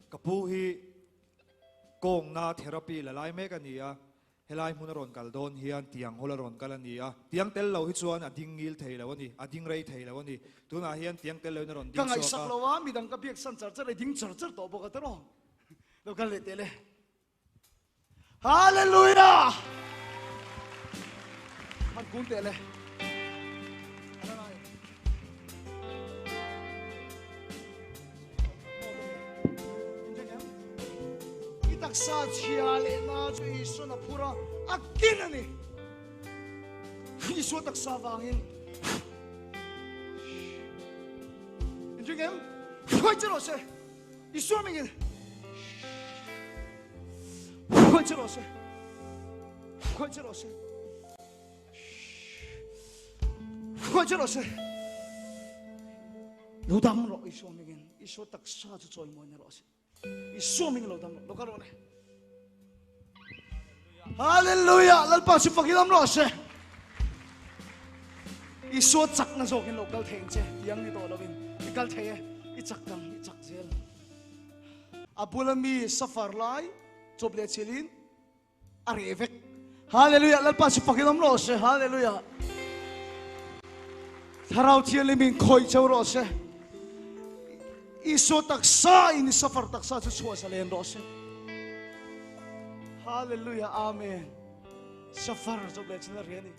Ka pu hi kawngna therapy la lai mek a ni a, helai hmun a rawn kal dawn hian tiang hawl a rawn kal a ni a, tiang tel lo hi chuan a ding ngil thei lo a ni, a ding rei thei lo a ni. Tunah hian tiang tel loin a rawn Ka ding chhuak ngaihsak a. lo a, midang ka biak san char char a, i ding char char tawh bawk a tiraw? Lo kal leh teh le. Hallelujah! Han kun teh le. I taksa chhia leh na chu Isuan a phur a, a kin a ni. Isua taksa vangin. Inring em? Hruai che rawh se. Isua mingin khuai che rawh se khuai che rawh se khuai che rawh se lo dam rawh Isua mingin Isua taksa chu chawi mawi na rawh se Isua mingin lo dam rawh lo kal rawh le Hallelujah Lalpa chu fakin awm rawh se Isua chakna zawkin lo kal thei ang che tiang ni tawh lovin i kal thei e i chak dang i chak zel a bula mi safar lai chawp leh chilin a reh vek Hallelujah Lalpa chu fakin awm rawh se Hallelujah Thlarau Thianghlim in khawih cheu rawh se Isua taksa in i safar taksa chu chhuah zalen rawh se. Hallelujah Amen. Safar zawk leh chin a ri a ni.